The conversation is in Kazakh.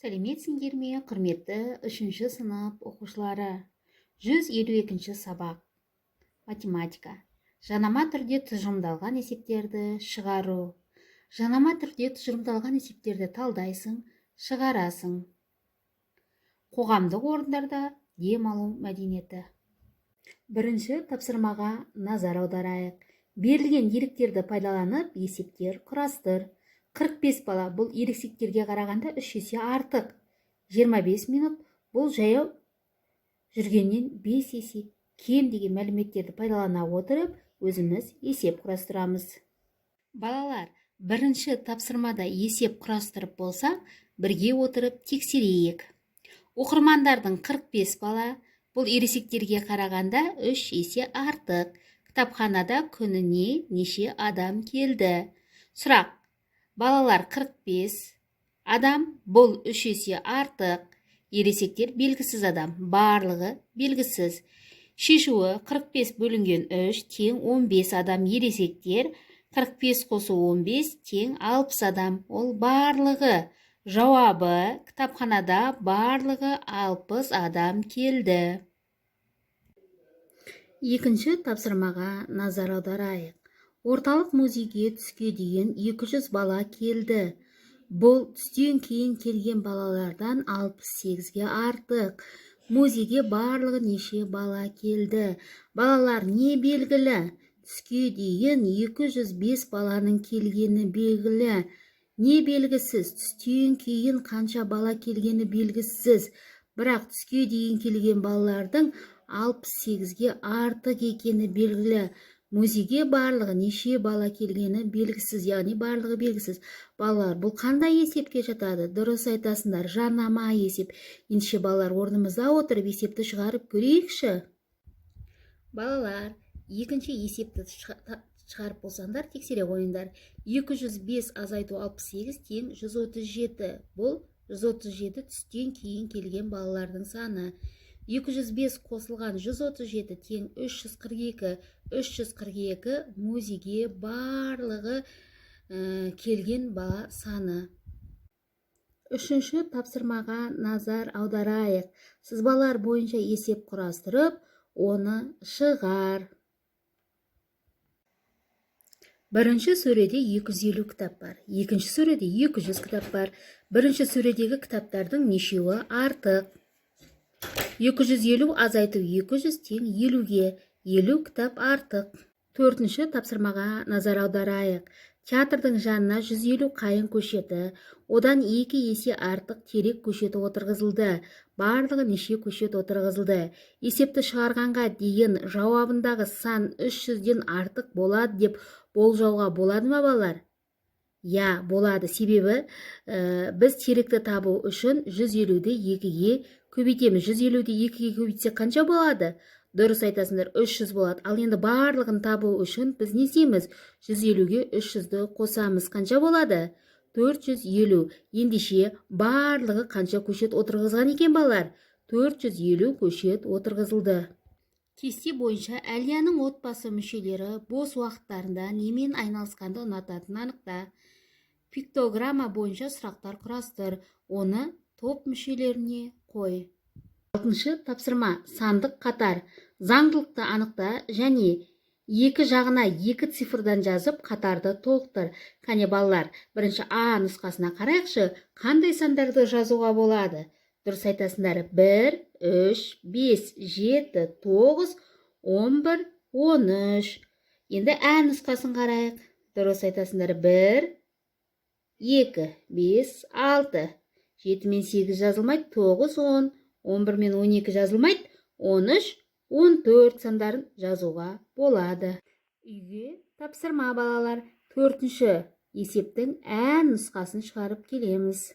Сәлеметсіңдер ме, құрметті үшінші сынып оқушылары! 152-ші сабақ. Математика. Жанама түрде тұжырымдалған есептерді шығару. Жанама түрде тұжырымдалған есептерді талдайсың, шығарасың. Қоғамдық орындарда дем алу мәдениеті. Бірінші тапсырмаға назар аударайық. Берілген деректерді пайдаланып, есептер құрастыр. 45 бала — бұл ересектерге қарағанда 3 есе артық. 25 минут — бұл жаяу жүргеннен 5 есе кем деген мәліметтерді пайдалана отырып, өзіміз есеп құрастырамыз. Балалар, бірінші тапсырмада есеп құрастырып болсақ, бірге отырып тексерейік. Оқырмандардың 45 бала — бұл ересектерге қарағанда 3 есе артық. Кітапханада күніне неше адам келді? Сұрақ. Балалар 45 адам, бұл 3 есе артық. Ересектер белгісіз адам, барлығы белгісіз. Шешуі: 45 бөлінген 3 тең 15 адам ересектер, 45 қосу 15 тең 60 адам. Ол барлығы. Жауабы: кітапханада барлығы 60 адам келді. Екінші тапсырмаға назар аударайық. Орталық музейге түске дейін 200 бала келді. Бұл түстен кейін келген балалардан 68-ге артық. Музейге барлығы неше бала келді? Балалар, не белгілі? Түске дейін 205 баланың келгені белгілі. Не белгісіз? Түстен кейін қанша бала келгені белгісіз. Бірақ түске дейін келген балалардың 68-ге артық екені белгілі. Музейге барлығы неше бала келгені белгісіз, яғни барлығы белгісіз. Балалар, бұл қандай есепке жатады? Дұрыс айтасыңдар, жанама есеп. Ендеше, балалар, орнымызда отырып есепті шығарып көрейікші. Балалар, екінші есепті шығарып болсаңдар, тексере қойыңдар. 205 азайту 68 тең 137. Бұл 137 — түстен кейін келген балалардың саны. 205 қосылған 137 тең 342. 342 — музейге барлығы келген бала саны. Үшінші тапсырмаға назар аударайық. Сызбалар бойынша есеп құрастырып, оны шығар. Бірінші сөреде 250 кітап бар, екінші сөреде 200 кітап бар. Бірінші сөредегі кітаптардың нешеуі артық? 250 азайту 200 тең 50-ге, 50 кітап артық. Төртінші тапсырмаға назар аударайық. Театрдың жанына 150 қайың көшеті, одан екі есе артық терек көшеті отырғызылды. Барлығы неше көшет отырғызылды? Есепті шығарғанға дейін жауабындағы сан 300-ден артық болады деп болжауға болады ма, балалар? Иә, болады. Себебі біз теректі табу үшін 150-ді екіге көбейтеміз. 150-ді екіге көбейтсек, қанша болады? Дұрыс айтасыңдар, 300 болады. Ал енді барлығын табу үшін біз не істейміз? 150-ге 300-ді қосамыз. Қанша болады? 450. Ендеше, барлығы қанша көшет отырғызған екен, балалар? 450 көшет отырғызылды. Кесте бойынша Әлияның отбасы мүшелері бос уақыттарында немен айналысқанды ұнататынын анықта. Пиктограмма бойынша сұрақтар құрастыр, оны топ мүшелеріне қой. Алтыншы тапсырма. Сандық қатар. Заңдылықты анықта және екі жағына екі цифрдан жазып, қатарды толықтыр. Кәне, балалар, бірінші А нұсқасына қарайықшы. Қандай сандарды жазуға болады? Дұрыс айтасыңдар: бір, үш, бес, жеті, тоғыз, 11, 13. Енді Ә нұсқасын қарайық. Дұрыс айтасыңдар: бір, екі, бес, алты. Жеті мен сегіз жазылмайды. Тоғыз, 10, 11 мен 12 жазылмайды. 13, 14 сандарын жазуға болады. Үйге тапсырма, балалар. Төртінші есептің Ә нұсқасын шығарып келеміз.